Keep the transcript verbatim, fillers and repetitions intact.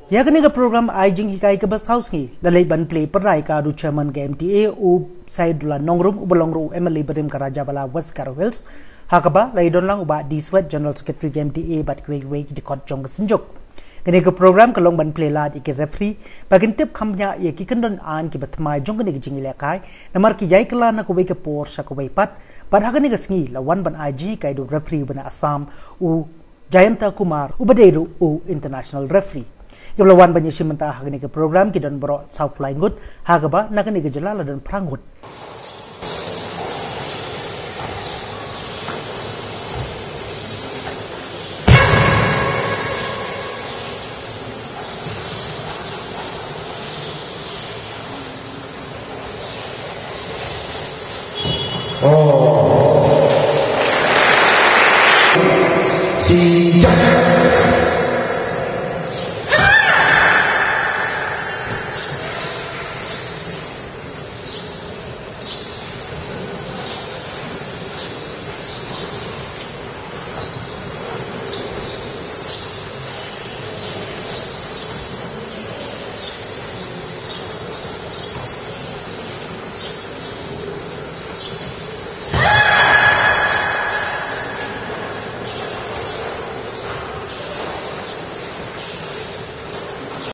Ïa kane ka program ai jinghikai kaba saw sngi la leit ban plie pyrshah ka du chairman ka M T A u Saidullah Nongrum uba long ruh u M L A barim ka Rajabala West Garo Hills. Ha kaba la ïadon lang u Bah D Swet General Secretary ka M T A bad kiwei kiwei ki dkhot jong ka synjuk. Kane ka program ka long ban plie lad ïa ki referee ba kin tip kham bniah ïa ki kyndon aiñ kiba thymmai jong kane ka jingïalehkai namar ki ïai kylla na kawei ka por sha kawei pat. Bad ha kane ka sngi la wan ban ai jinghikai da u referee uba na Assam u Jayanta Kumar uba dei ruh u international referee. Kiba la wan ban ïashim bynta ha kane ka program ki don baroh sawphew lai ngut, ha kaba na kane ka jylla la don phra ngut.